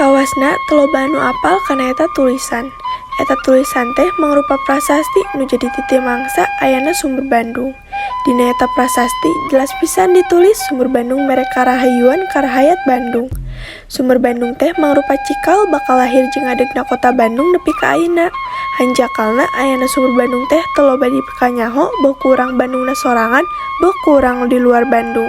Kawasna teu loba anu apal kana eta tulisan. Eta tulisan teh mangrupa prasasti nu jadi titi mangsa ayana Sumur Bandung. Dina eta prasasti jelas pisan ditulis Sumur Bandung mere karahayuan ka rahayat Bandung. Sumur Bandung teh mangrupa cikal bakal lahir jeung ngadegna kota Bandung nepi ka ayeuna. Hanjakalna, ayana Sumur Bandung teh teu loba dipikanyaho beuh ku urang Bandungna sorangan, beuh ku urang di luar Bandung.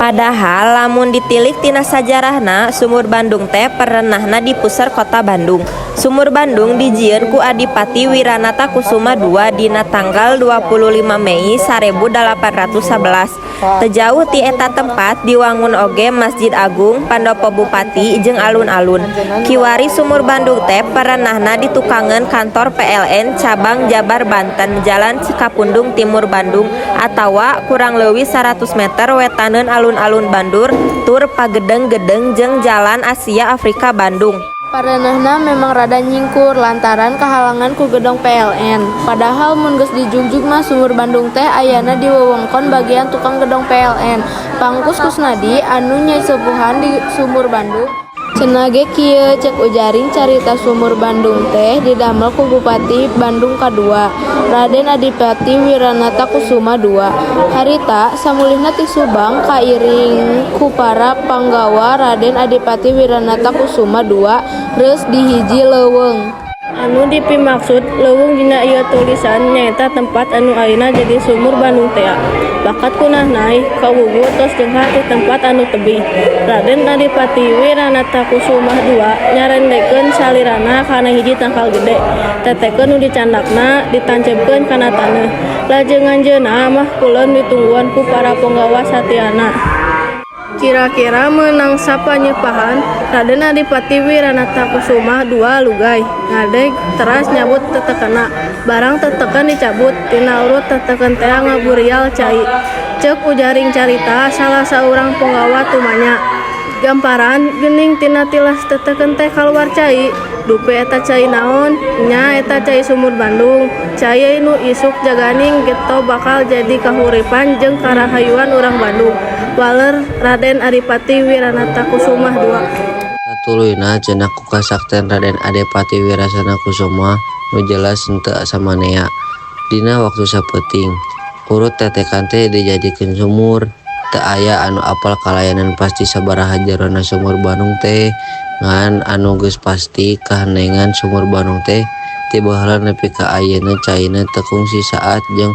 Padahal lamun ditilik tina sajarahna, Sumur Bandung teh perenahna di puseur kota Bandung. Sumur Bandung dijieun ku Adipati Wiranata Kusuma II dina tanggal 25 Mei 1811. Teu jauh ti eta tempat diwangun oge Masjid Agung, Pandopo Bupati jeung alun-alun. Kiwari Sumur Bandung teh perenahna ditukangeun kantor PLN Cabang Jabar Banten, Jalan Cikapundung Timur, Bandung, atawa kurang leuwih 100 meter wetaneun Alun-alun Bandung tur Pagedeng-gedeng jeung Jalan Asia Afrika Bandung. Parenahna memang rada nyingkur lantaran kahalangan ku gedong PLN. Padahal mun geus dijugjug mah Sumur Bandung teh ayana di wewengkon bagian tukang gedong PLN. Pangkus Kusnadi anu nyasepuhan di Sumur Bandung. Cenah ge kieu, cek ujaring carita, Sumur Bandung teh didamel ku Bupati Bandung kadua, Raden Adipati Wiranata Kusuma II. Harita samulihna ti Subang kairing ku para panggawa Raden Adipati Wiranata Kusuma II reueus di hiji leuweung. Anu dipimaksud leuweung dina ieu tulisan nyaeta tempat anu ayeuna jadi Sumur Bandung tea. Bakat ku nahnai kagugu tos jenghar ti tempat anu tebih. Raden Adipati Wiranata Kusumah II nyarendekeun salirana kana hiji tangkal gede. Tetekeun nu dicandakna ditanceupkeun kana taneuh. Lajeng anjeunna mah kulon ditungguan ku para ponggawa satiana. Kira-kira meunang sapanyepahan, Raden Adipati Wiranata Kusumah II lugay ngadeg teras nyabut tetekenna. Barang teteken dicabut, tina urut teteken tea ngaburial cai. Ceuk ujaring carita salah saurang ponggawa tumanya. Gamparan geuning tina tilas teteken teh kaluar cai. Dupi eta cai naon? Nya eta cai Sumur Bandung. Cai nu isuk jaganing geto bakal jadi kahuripan jeung karahayuan urang Bandung. Waler Raden Adipati Wiranata Kusumah II. Satuluyna cenah ku kasaktian Raden Adipati Wirasana Kusuma nu jelas henteu samanea. Dina waktu sapeuting, urut tetekan teh dijadikeun sumur. Teu aya anu apal kalayanan pasti sabaraha jerona Sumur Bandung teh, ngan anu geus pasti kahenengan Sumur Bandung teh ti baheula nepi ka ayeuna caina teu kungsi saat jeung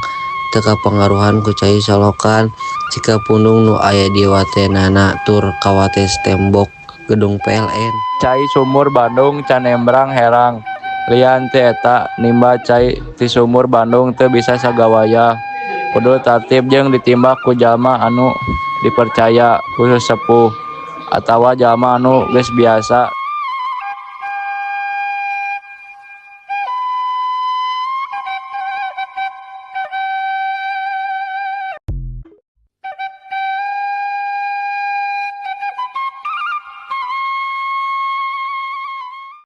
teu kapangaruhan ku cai solokan Cikapundung nu aya di watenana tur kawates tembok gedung PLN. Cai Sumur Bandung can nembrang herang. Lian ti eta, nimba cai ti Sumur Bandung teu bisa sagawayah. Kudu tartib jeung ditimba ku jalma anu dipercaya, khusus sepuh atawa jalma anu geus biasa.